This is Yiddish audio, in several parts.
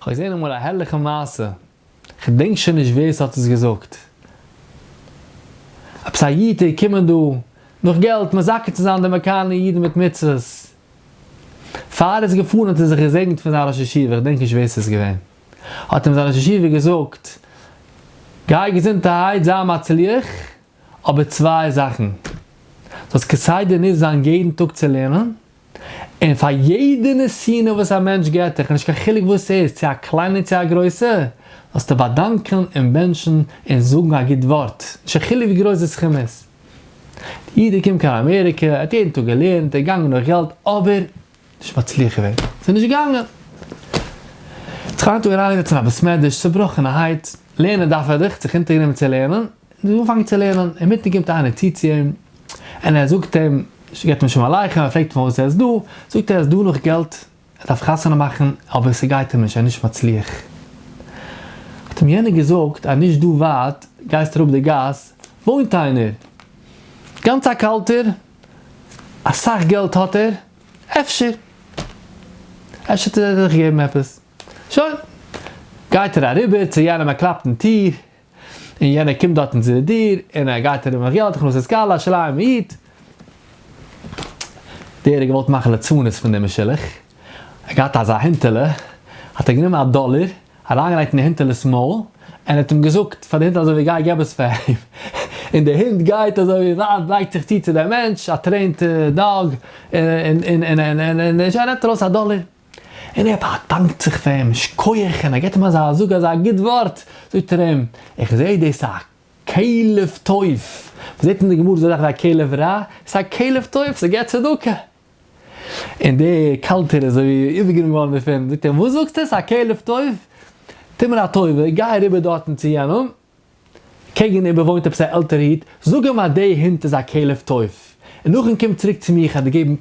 כ'האב געזען אמאל א הערליכע מעשה, כ'דענק שוין נישט ווער ס'האט עס געזאגט. עפעס א איד איז געקומען דא נאך געלט מזכה צו זיין די אמעריקאנער אידן מיט מצוות. פאר ער איז געפארן האט ער זיך געזעגנט פון זיין ראש ישיבה, כ'דענק נישט ווער ס'איז געווען. האט אים זיין ראש ישיבה געזאגט, גיי געזונטערהייט, זיי מצליח, אבער צוויי זאכן, זאלסט כסדר נישט זיין יעדן טאג צו לערנען, און פאר יעדע נתינה וואס א מענטש געבט דיך, נישט קיין חילוק וואס ס'איז, צו א קליינע צו א גרויסע, זאלסטו באדאנקען און בענטשן און זאגן א גוט ווארט, נישט קיין חילוק ווי גרויס די סכום איז. די איד איז געקומען קיין אמעריקע, ער האט יעדן טאג געלערנט, ער איז געגאנגען נאך געלט, אבער נישט מצליח געווען, ס'איז נישט געגאנגען. האט זיך איין טאג אריינגעזעצט אין א בית מדרש, צובראכענערהייט, לערנען דארף ער דאך, זיך אונטערגענומען צו לערנען, און אנגעפאנגען צו לערנען, אינמיטן קומט איינער צו צו אים, און ער זאגט אים, געבט אים שלום עליכם, ער פרעגט אים פארוואס ער איז דא, זאגט ער ער איז דא נאך געלט, ער דארף חתונה מאכן, אבער ס'גייט אים נישט, ער איז נישט מצליח. האט אים יענער געזאגט, אז נישט דא ווייט, גייסט אראפ די גאס, וואוינט איינער, גאנץ א קאלטער, אסאך געלט האט ער, אפשר, אפשר טוט ער דיך געבן עפעס. שוין, גייט ער אריבער צו יענעם, ער קלאפט אין טיר, און יענער קומט דארטן צו די טיר, און ער גייט ארום נאך געלט, הכנסת כלה, שליים איד. דער האט געוואלט מאכן לצנות פון דעם משולח, ער האט געהאט אזא הינטעלע, האט ער גענומען א דאלער, אריינגעלייגט אין די הינטעלע'ס מויל, און האט אים געזאגט פאר די הינט אזוי ווי גיי געב עס פאר אים, און די הינט גייט אזוי ווי ווייט לייגט זיך צו צו דעם מענטש, א trained dog, און און און און און ער נעמט ארויס א דאלער. און ער באדאנקט זיך פאר אים, שכוח, און ער געבט אים אזא זאג אזא גוט ווארט, זאגט ער אים, איך זעה דאס א כלב טוב, מ'זעט אין די גמרא אזא זאך ווי א כלב רע, ס'איז א כלב טוב, ס'געבט צדקה. און דער קאלטער איז אזוי ווי איבערגענומען געווארן דערפון, זאגט ער, וואס זאגסטו, ס'איז א כלב טוב? טו מיר א טובה, גיי אריבער דארטן צו יענעם, קעגן איבער וואוינט עפעס א עלטערע איד, זאג אים אז די הונט איז א כלב טוב, און נאכדעם קום צוריק צו מיר איך וועל דיר געבן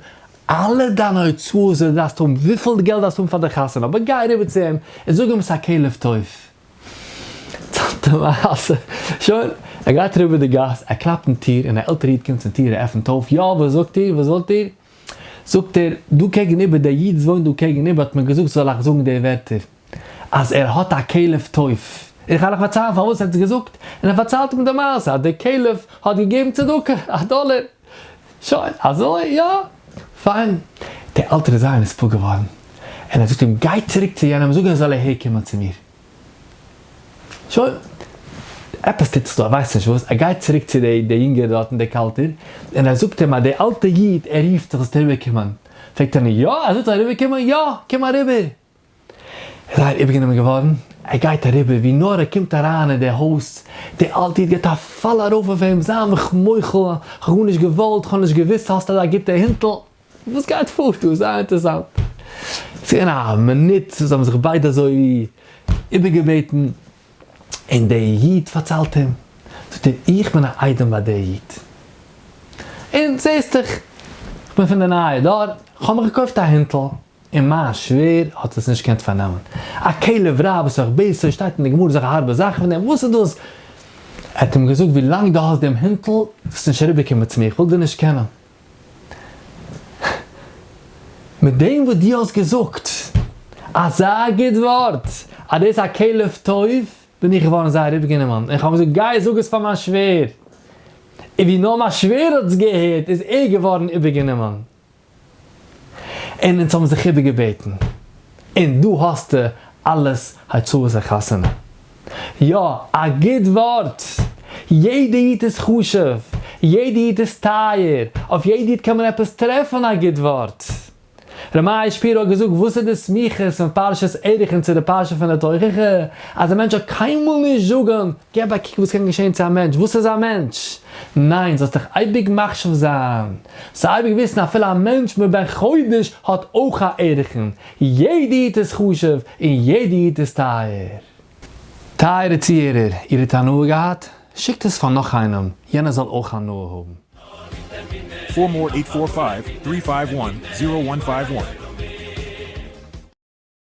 אלע דיינע הוצאות וואס דו דארפסט האבן, וויפיל געלט דארפסט האבן פאר די חתונה, אבער גיי אריבער צו אים און זאג אים עס איז א כלב טוב. אינטערעסאנטע מעשה. שוין, ער גייט אריבער די גאס, ער קלאפט אין טיר, און א עלטערע איד קומט צום טיר, ער עפנט אויף, יא וואס זאגט איר, וואס ווילט איר? זאגט ער, דא קעגן איבער, דער איד וואס וואוינט דא קעגן איבער האט מיר געזאגט זאל איך זאגן די ווערטער. אז ער האט א כלב טוב, איך וועל אייך פארציילן פארוואס ער האט עס געזאגט, און ער פארציילט אים די מעשה אז דער כלב האט געגעבן צדקה א דאלער, שוין, אזוי יא, פיין, דער אלטער איז זייער נתפעל געווארן, און ער זאגט אים גיי צוריק צו יענעם זאג ער זאל אהער קומען צו מיר, שוין, עפעס טוט זיך דא, ער ווייסט נישט וואס, ער גייט צוריק צו די יונגער דארטן דער קאלטער, און ער זאגט אים אז דער אלטער איד ער רופט זיך זאלסט אריבער קומען, פרעגט ער אים יא, ער זאגט זאל אריבער קומען, יא, קום אריבער. איז זייער איבערגענומען געווארן, ער גייט אריבער, ווי נאר ער קומט אריין אין די הויז, די אלטע איד געבט א פאל ארויף אויף אים, זיי מיך מוחל, כ'האב גארנישט געוואלט, כ'האב נישט געוואוסט האסט אזא גוטע הינטל, וואס גייט פאר דא, זייער אינטערעסאנט. ס'איז געווען א מינוט וואס זיי האבן זיך ביידע אזוי איבערגעבעטן, און דער איד פארציילט אים, זאגט ער, איך בין א איידעם ביי דער איד, און זעסט דאך, כ'בין פון די נייע דור, כ'האב מיך געקויפט א הינטל, און מיין שווער האט עס נישט געקענט פארנעמען. א כלב רע בתוך ביתו שטייט אין די גמרא אזעלכע הארבע זאכן פון דעם, וואס איז דאס? ער האט אים געזאגט ווי לאנג דו האסט דעם הינטל זאלסטו נישט אריבער קומען צו מיר, איך וויל דיר נישט קענען. מיט דעם וואס דו האסט געזאגט אזא גוט ווארט אז דאס איז א כלב טוב, בין איך געווארן זייער איבערגענומען, און איך האב געזאגט גיי זאג עס פאר מיין שווער, און ווי נאר מיין שווער האט עס געהערט איז ער געווארן איבערגענומען. און אונז האבן זיך איבערגעבעטן, און דא האסטו אלעס הוצאות החתונה. יא, א גוט ווארט! יעדע איד איז חשוב, יעדע איד איז טייער, אויף יעדע איד קען מען עפעס טרעפן א גוט ווארט. ר' מאיר שפירא האט געזאגט, וואס איז די סמיכות פון פרשת ערכין צו די פרשה פון די תוכחה? אז א מענטש זאל קיינמאל נישט זאגן, געב א קוק וואס קען געשען צו א מענטש, וואס איז א מענטש? ניין, זאלסט דיך אייביג מחשיב זיין, זאלסט אייביג וויסן אפילו א מענטש מבן חודש האט אויך א ערכין, יעדע איד איז חשוב און יעדע איד איז טייער. טייערע צוהערער, איר האט הנאה געהאט? שיקט עס פאר נאך איינעם, יענער זאל אויך הנאה האבן. Four more 845 351 0151.